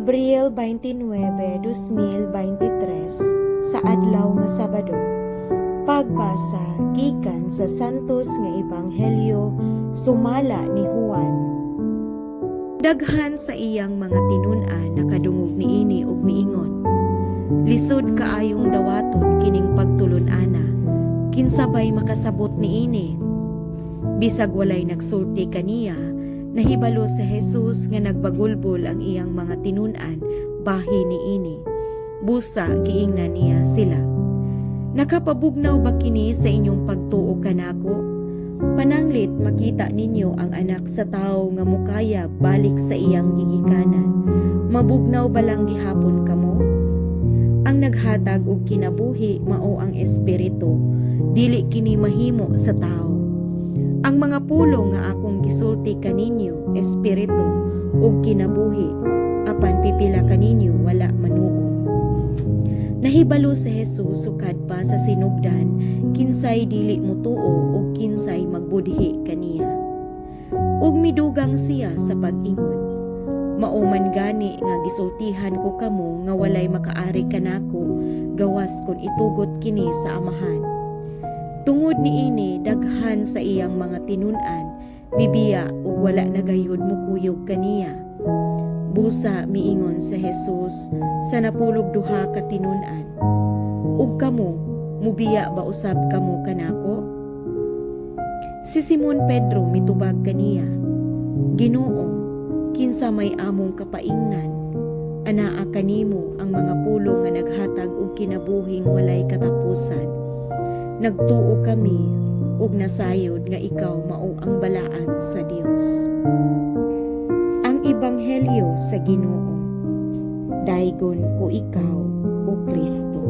Abril 29, 2023, sa adlaw nga Sabado. Pagbasa gikan sa Santos nga Ebanghelyo sumala ni Juan. Daghan sa iyang mga tinun-an nakadungog niini ug miingon, "Lisod kaayong dawaton kining pagtulon-ana. Kinsa bay makasabot niini?" Bisag walay nagsulti kaniya, nahibalo si Jesus nga nagbagulbol ang iyang mga tinun-an bahin niini. Busa giingnan niya sila, "Nakapabugnaw ba kini sa inyong pagtuo kanako? Pananglit makita ninyo ang Anak sa Tawo nga mukaya balik sa iyang gigikanan. Mabugnaw balang gihapon kamo? Ang naghatag og kinabuhi mao ang Espiritu, dili kini mahimo sa tawo. Ang mga pulong nga akong gisulti kaninyo, espiritu ug kinabuhi, apan pipila kaninyo wala manuo." Nahibalo si Jesus sukad pa sa sinugdan kinsay dili mutuo ug kinsay magbudhi kaniya. Ug midugang siya sa pag-ingon, "Mao man gani nga gisultihan ko kamo nga walay makaari kanako gawas kon itugot kini sa Amahan." Tungod niini, daghan sa iyang mga tinun-an mibiya ug wala na gayud mukuyog kaniya. Busa miingon si Jesus sa 12 ka tinun-an, "Ug kamo, mubiya ba usab kamo kanako?" Si Simon Pedro mitubag kaniya, "Ginoo, kinsa may among kapaingnan? Anaa kanimo ang mga pulong nga naghatag og kinabuhing walay katapusan. Nagtuo kami ug nasayod nga ikaw mao ang Balaan sa Dios." Ang Ebanghelyo sa Ginoo. Daygon ko ikaw, O Kristo.